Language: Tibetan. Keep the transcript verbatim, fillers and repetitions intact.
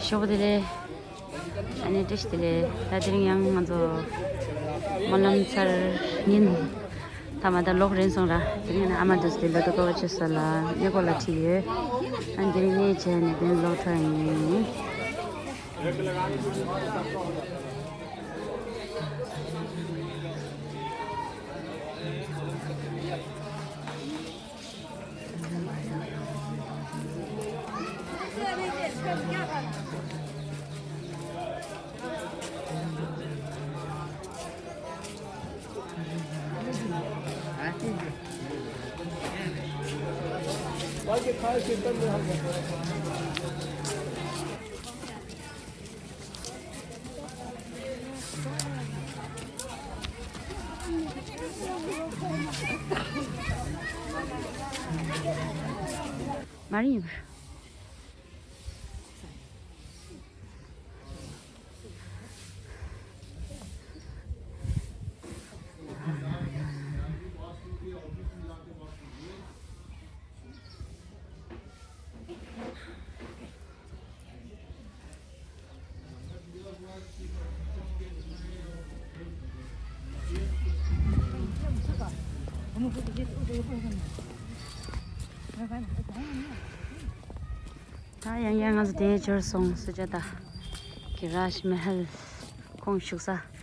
ཇོ་བོ་དེ་ལས། ཨ་ནི་བཀྲ་ཤིས་བདེ་ལེགས། ད་དེ་རིང་ཡང་ང་ཚོ་སྨོན་ལམ་ཚར་ཉིན་ཐ་མ་ད་ལོག་རན་སོང་ར། དེ་རིང་ཨ་མ་དུས་དེ་ལ་དུ་ཀོ་ཆུ་ས་ལ་ཉེ་གོ་ལ་ཁྲིད་ཡོད། ཨ་དེ་རིང་ངས་བྱས་ནས་དེ་ལོག་ཁྲ་ཡིན། མ་རིང་། ད་ཡང་ཡང་ང་ཚོ་དེ་འབྱོར་སོང་། སུ་ཇཱ་ཏཱ་གི་རཱཇ་མ་ཧལ་ཁོང་བཞུགས་ས།